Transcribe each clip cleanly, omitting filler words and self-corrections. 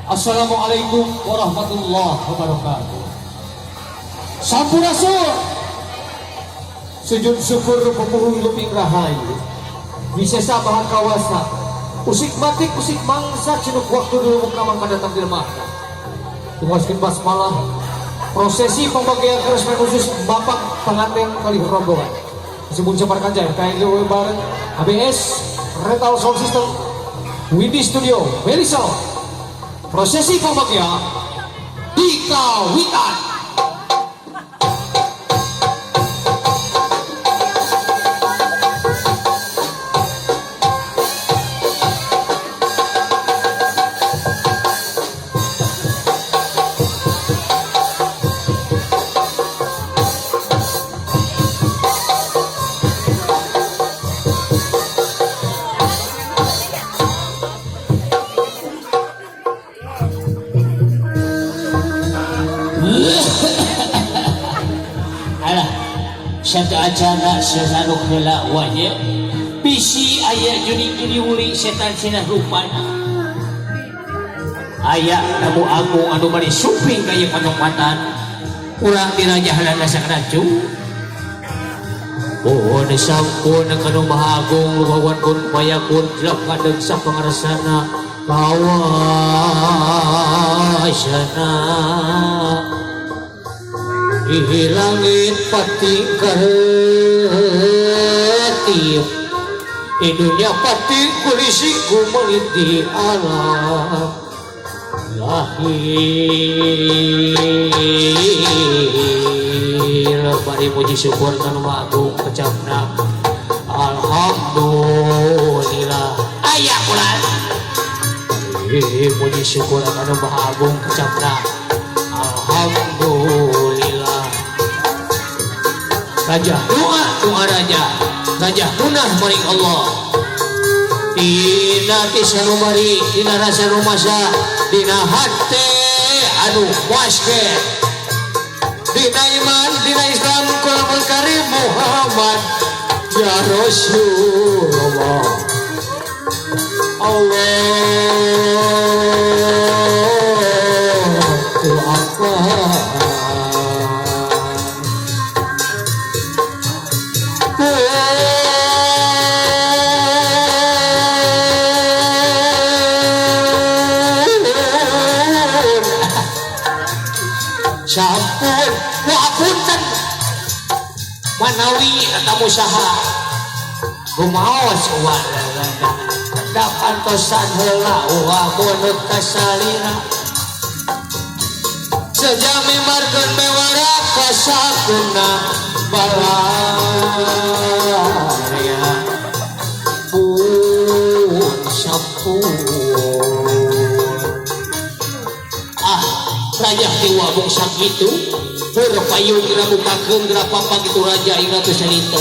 Assalamualaikum warahmatullahi wabarakatuh. Sampurasun. Sujud syukur pepuhung luping rahayu. Wisesa bahan kawasa. Usik batik usik mangsa cinuk waktu dulu muka mangka datang di lemah. Tunggaskeun basmalah. Prosesi pembagian keresmian khusus bapak pengantin kali rombongan. Sebelum ceparkan jaya, KNW bareng ABS Rental Sound System Windy Studio Melisa. Prosesi pembagian di Kawitan. Alah, satu acara selalu heula wae. Bisi aya juni-juni uli setan cenah rupana. Aya tamu agung anu bari suping ka ieu panyopatan. Urang diraja halana sakaracu. Mohon sampun kanu Maha Agung lumawan kun payakun jelek ngadeg sapangarsana kawasana. Di langit pati keretip, di dunia pati kulisi kumelit di alam lahir. Bari puji syukur kanu Maha Agung kecapna alhamdulillah. Aya ulah. Puji syukur kanu Maha Agung kecapna alhamdulillah. Raja doa doa raja raja munah maring Allah. Dina tisanumari dina rasa rumasa dina hate anu waske dina iman dina Islam kulamul karim Muhammad ya Rasulullah. Allahu Akbar. Sampun wapunten manawi tamu saha gumaos walana dapantosan heula wa munut kasalira sejami markeun mewara kasakuna balaria pun sampun. Ah, raja dewa bangsa gitu berpayung geura bukakeun geura papa gitu raja ing ratu salita.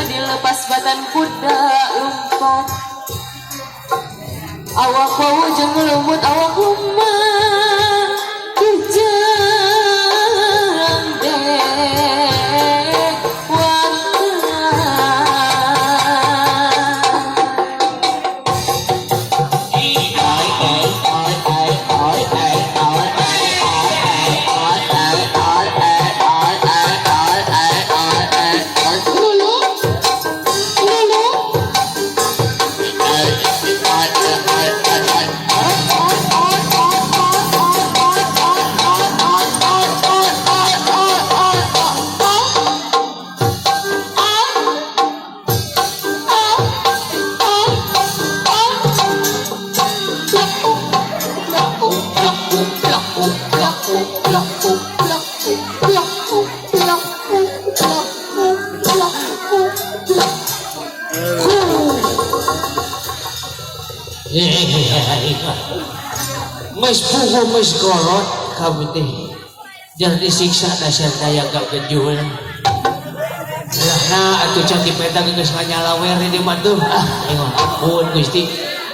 Dilepas batan kuda lompat awak wau jeung lumut awak lumah kijang dewata. Ai ai ai ai ai ai. Geus puguh geus kolot kami teh. Jangan disiksa dasar daya gak gejul. Lah nah atuh can dipeta geus nganyalawer di mah tuh. Ah, engok ampun Gusti.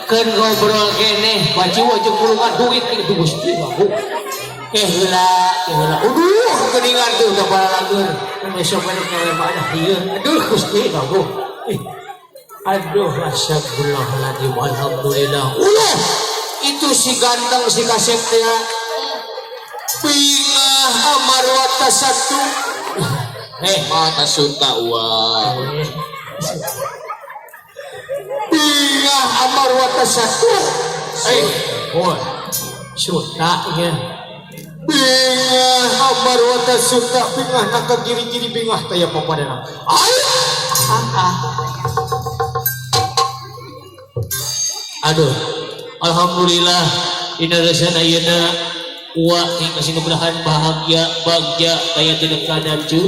Keun ngobrol keneh baci jeung pulungan duit itu Gusti aku. Ke heula, ke heula. Aduh, geuningan tuh udah balalagur. Besok besok nyawer mah ada ieu. Aduh Gusti aku. Aduh, astagfirullahaladzim, alhamdulillah. Ulah, itu si ganteng si kasep teh. Bingah amarwata satu. Eh, Mata Sunda uang. Bingah amarwata satu. Eh, oh, suta nya. Bingah amarwata suta bingah naka giri-giri bingah taya papadana. Ayo. Ah, ah. Aduh, alhamdulillah dina lesan ayeuna uwa ting kasinugrahan bahagia bagja daya tidak keadaan cu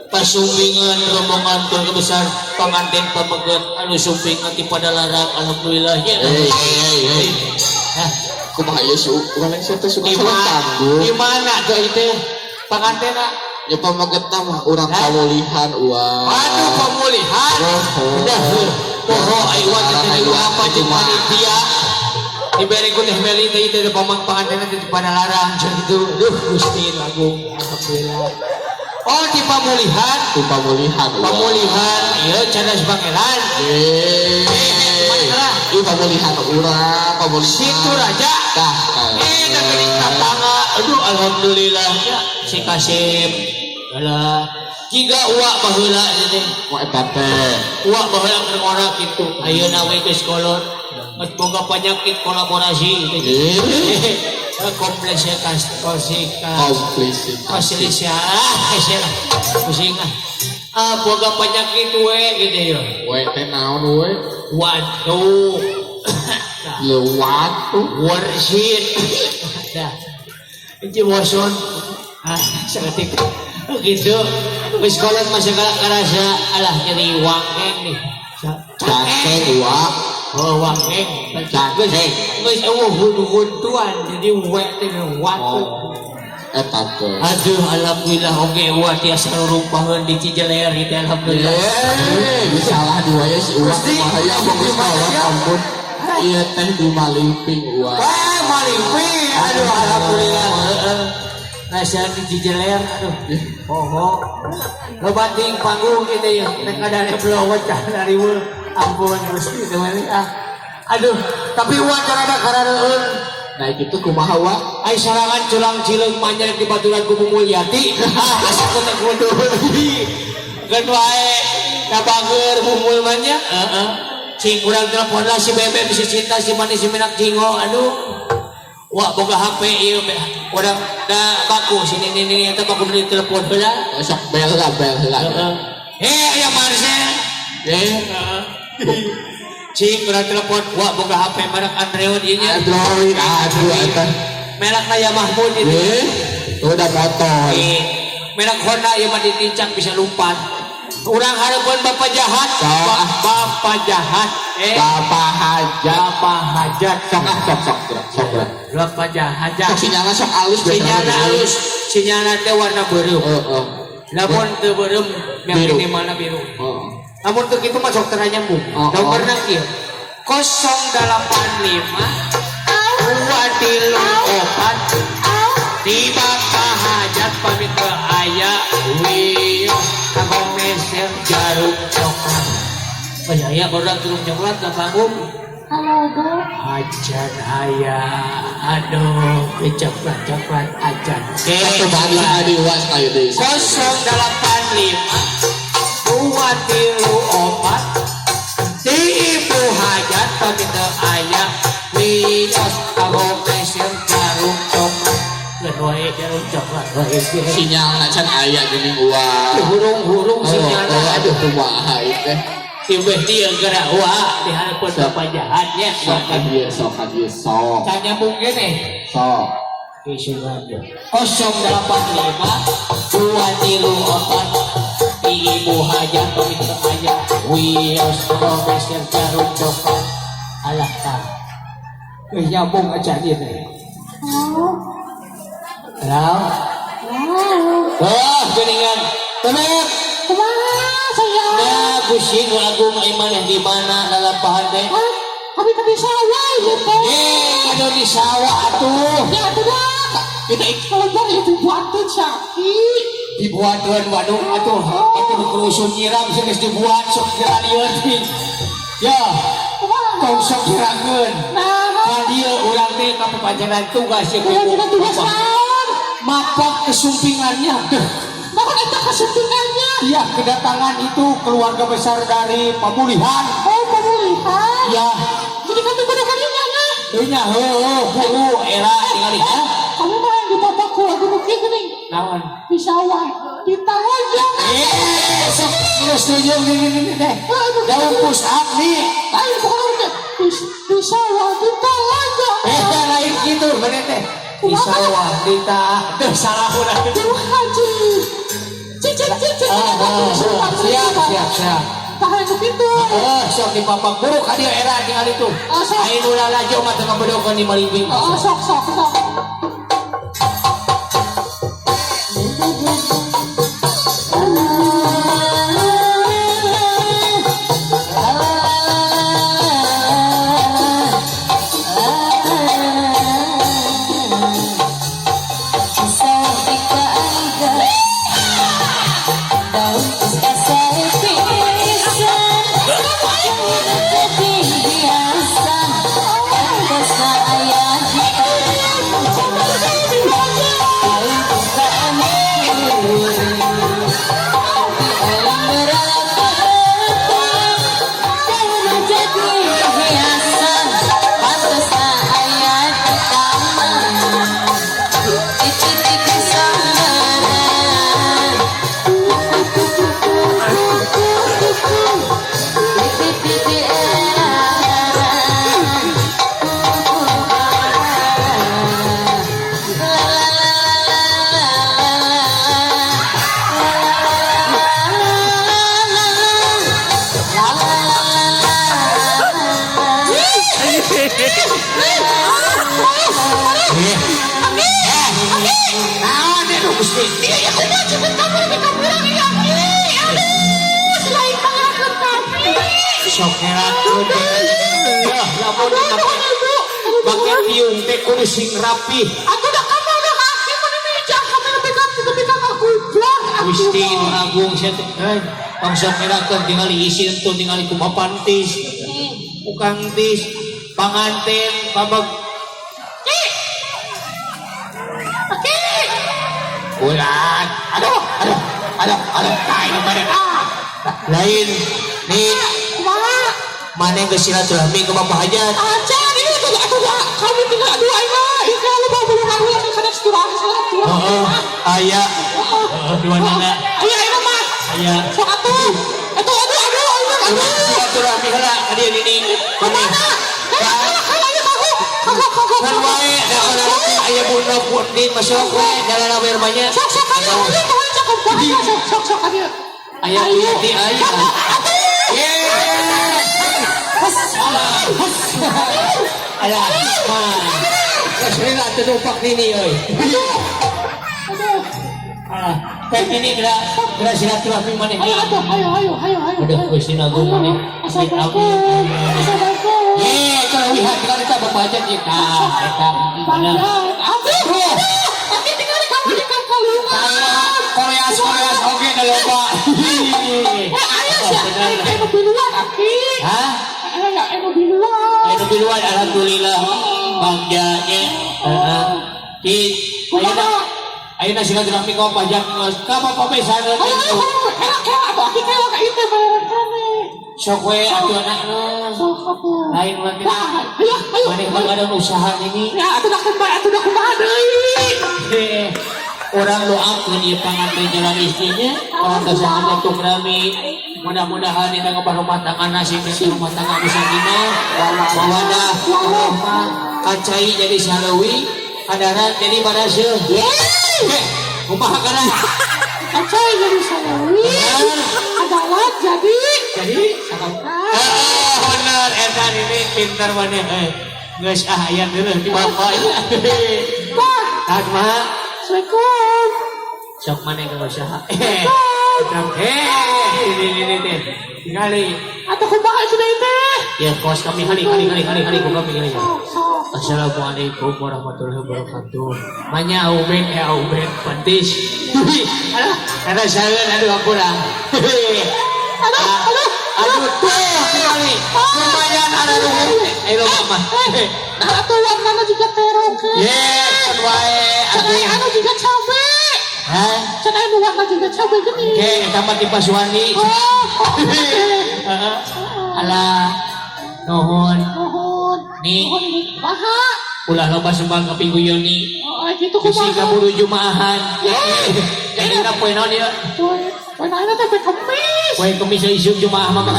pasumpingan rombongan keluarga besar panganten pameget anu sumpingan ti Padalarang alhamdulillah ya. Hei, hei, hei. Hah, Kumaha ieu su? Urang lain teh suka di salah mana tanggung. di mana tuh itu pangantena? Ya pamegetna mah urang Hah? pamulihan uang. Aduh pemulihan. Oh. Udah, poho ayo teh tadi apa jeung panitia. Diberi ku teh meli teh itu pamang pangantena teh di Padalarang jeung gitu. Duh Gusti agung alhamdulillah. Oh di pamulihan, Di pamulihan uang. Pamulihan ieu cadas pangeran. Eh. Mana? Ih pamulihan urang, pamulihan. Situ Raja. Tah. Eh, da geuning tatangga. Aduh alhamdulillah ya si Kasep. Alah, jiga uak baheula ieu teh. Mau eta teh. Uak baheula keur ngora kitu. Ayeuna we geus kolot. Geus boga penyakit kolaborasi gitu. Eh. Kompleksitas kosika Komplisitas. Kosilisia ah geus lah. Pusing ah. Ah boga penyakit we gitu ya. We teh naon we? Waduh. Lewat tuh. Worship. Dah. Ini boson. Ah, saketik. Gitu. Geus kolot mah segala karasa alah nyeri wangeng nih. Cangkeng uak. Oh, wangeng. Cangkeng. Geus eueuh huntuan jadi we teh watu. Oh. Eta teh. Aduh, alhamdulillah oge wa tiasa rumpaheun di Cijeler gitu alhamdulillah. Eh, salah dua ya si uak. Gusti, Bahaya di bagus mana kolot ya? ampun. Iya teh di Malimping uak. Wah, malingping. Aduh, alhamdulillah. Heeh. Rasa di Cijeler aduh. Poho. Loba ting panggung gitu ya. Nek ada blowet kana riweuh. Ampun Gusti teh ah. Aduh, Tapi wawancara ada karareueun. Nah itu kumaha wa? Ai sorangan culang cileung manjang di baturan ku Bu Mulyati. Ah, asa ku teh kudu. Keun wae kabangeur mumul mah nya. Heeh. Cing urang telepon lah si Bebe si cinta si manis si minak jingo aduh. Wah boga HP ieu urang da baku sini nini nini eta baku beli telepon heula. Sok bel lah bel lah. Heeh. Eh aya Marcel. Eh, Cing urang telepon wah boga HP merek Android ieu nya. Android aduh eta. Merek Naya Mahmud itu. Eh, udah motor. Eh, merek Honda ieu mah ditincak bisa lompat. Urang hareupeun bapak jahat, Sok. Bapak jahat. Eh, Bapak hajat. Bapak hajat. Sok ah sok sok gerak, sok gerak. Bapak jahat. Sok sinyalna sok alus Sinyalna alus, sinyalna teh warna beureum. Heeh. Lamun teu beureum yang Biru. minimalna biru. Heeh. Lamun teu kitu mah sok teu nyambung. Oh, oh. Nomorna kieu. 085 234 di Bapak Hajat pamit ke aya wios kanggo meser jarum coklat. Oh ya, ya orang jarum coklat ke panggung. Halo, Bo. Ajan aya, aduh, coklat coklat ajan. Oke, Satu bagi sekali wa sekali deui. 085 234 di Ibu Hajat pamit ke aya wios kanggo meser jarum coklat. Keun wae jarum coklat wae. Sinyalna can aya geuning uang. Hurung-hurung Oh, sinyalna. oh, aduh kumaha ieu teh. Tibeh dia gerak wah di hadapan bapak jahatnya. Sok ka dieu, sok ka dieu, sok. Can nyambung gini. Sok. 085 234 Ibu Hajat pamit ke aya wios meser jarum coklat. Alah tah. Geus nyambung aja ieu teh. Oh. Halo. Wow. Oh, geningan. Temek. Kumaha sayang? Nah, Gusti nu agung iman yang di mana lalampahan teh? Hah? Kami tadi sawah ya teh. Eh, anu di sawah atuh. Ya atuh dah. Kita keluar itu buatin sakit. Dibuatkeun waduh atuh. Atuh nu kurusun nyiram geus dibuat sok kira lieur. Ya, Kumaha? tong sok kirakeun. Nah, Ka dieu urang teh kapapanjangan tugas ya urang ibu. tidak tugas naon? Mapak kesumpingannya. Naon eta kesumpingannya? Iya, kedatangan itu keluarga besar dari pemulihan. Oh, pemulihan. Ya, Jadi kami kudu kadinya nya. Nya heueuh buru era tingali ha. Kami mah yang dipapaku lagu nu kieu geuning. Naon? Di sawah, di talojong. Eh, sok terus tunjuk gini gini teh. Daun push up nih. Lain bukan urang teh. Di sawah, di talojong. Eh, lain gitu mana teh. Di sawah, di ta, teh salah urang. Jauh haji. Cicit cicit. Ah, ah, siap, siap, siap. Tahan nu kitu. Eh, sok dipapak buru ka dieu era tinggal itu. Ah, sok. Aing ulah lalajo mah teu ngabedokeun di malingping. Oh, sok sok sok. Naon teh nu Gusti? Iya, kumaha cepet kamu lebih kamu iya. Aduh, selain pangerakeun kami. Sok ngerakeun. Ya, lamun Aduh, aduh, make tiung teh kudu sing rapih. Atuh dah kamu udah kaki mana meja kami lebih ka lebih ka ngagublak. Gusti nu agung sia teh. Eh, tong sok ngerakeun tingali isin tuh tingali kumaha pantis. Ukang tis, panganten, pabag Aki. ulan. Aduh, aduh, aduh, aduh, lain mana? Ah, lain nih Kumaha? mana geus silaturahmi ke Bapak Hajat. Aja ini tuh atuh dah kami tinggal aduh aing mah. Ieu lu bawa belum ulah kana silaturahmi silaturahmi. Heeh, aya. Heeh, dua nana. Ayo ayo mah. Aya. Sok atuh. Atuh aduh aduh aduh aduh. Silaturahmi heula ka dieu nini. Kumaha? Kagok kagok Kan kagok. wae da kana aya bunda pundin masuk we dalam banyak. Sok sok ayo ayo tuh cakep banget sok sok sok ayo. Aya di aya. Alah, mah. Geus lila teu numpak nini euy. Aduh. Alah, teh nini geura geura silaturahmi maneh. Ayo atuh ayo ayo ayo ayo. Udah, Gusti Agung maneh. Assalamualaikum. Assalamualaikum. Eh, kalau lihat kan eta Bapak Hajat ieu tah, eta. Bener. Aduh. Aki tinggal kamu di kalungan. Korea Korea oge da loba. Eh ayo sih, ayo nu biluan aki. Hah? Ayo ayo nu biluan. Ayo biluan alhamdulillah. Bangga nya. Heeh. Ki, ayeuna ayeuna silaturahmi ka Bapak Hajat ka Bapak besan. Ayo ayo enak ya atuh aki kayak ka ieu teh bayaran kene. Sok we atuh anakna. Sok atuh. Lain urang teh. Nah, ayo ayo. Maneh mah ada usaha ini. Ya atuh dah kumaha atuh dah kumaha deui. Eh, orang doakeun ieu panganten jalan istrinya, orang kasangan bentuk rami. Mudah-mudahan kita ngebah rumah tangga nasib rumah tangga nu sakinah, mawadah, warahmah, kacai jadi saleuwi, kadaran jadi baraseuh. Eh, kumaha kana? Acai jadi salawi. Adalah jadi Jadi Ah, ah, bener eta ini pinter maneh. Eh. Geus ah aya deuleuh di bapak. Pak, Tah kumaha? Assalamualaikum. Sok maneh ka usaha. Ini ini ini. Tingali. Atau kumaha itu deui teh? Ya kos kami kali kali kali kali kali kami kali. Sok, sok. Assalamualaikum warahmatullahi wabarakatuh. Manya auben ya auben pantis. Alah, ada saeun aduh ampura. Aduh, aduh. Aduh tuh tingali. Lumayan ada luhur. Eh lo mah. Nah, atuh warnana juga terong ke. Yes, kan wae Can atuh. aya anu juga cabe. Hah? Can aya nu warna juga cabe geuning. Oke, eta mah ti Pasuani. Oh, oke. Heeh. Alah, nuhun. Nuhun. Nih. Nuhun ibu. Maha. Ulah loba sumbang ka Pinggu Yuni. Oh, gitu Bisi kumaha. kaburu jumaahan. Jadi na poe naon ieu? Poe, poe naon teh poe kemis. Poe kemis isuk jumaah mah mah.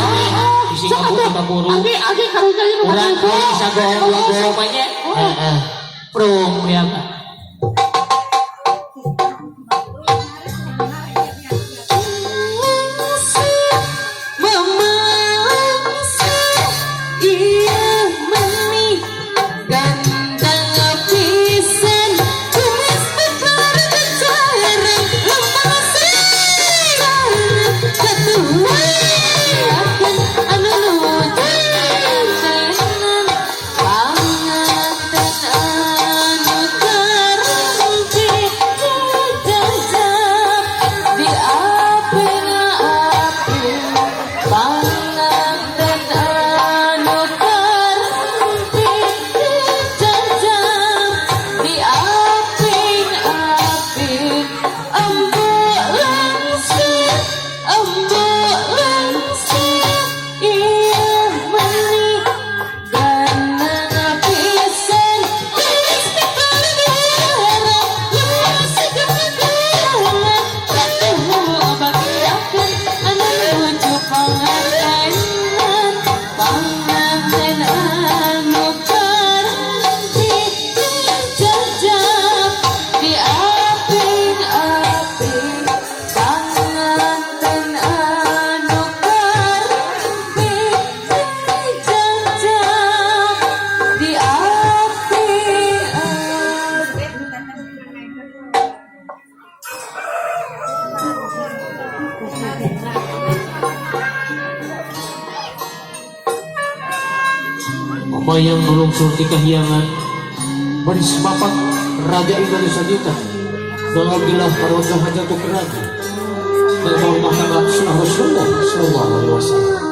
Bisi Sok kaburu atuh. kaburu. Age, age karunya ieu nu Urang kaburu. poe sagoong dua goong mah nya. Heeh. Prung ya mah. Bayang burung surti kahyangan baris bapak Raja Indonesia kita dalam bilah paroja hajatu keraja dalam rumah tangga sunnah Rasulullah Sallallahu Alaihi Wasallam.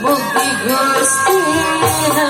Mugi Gusti na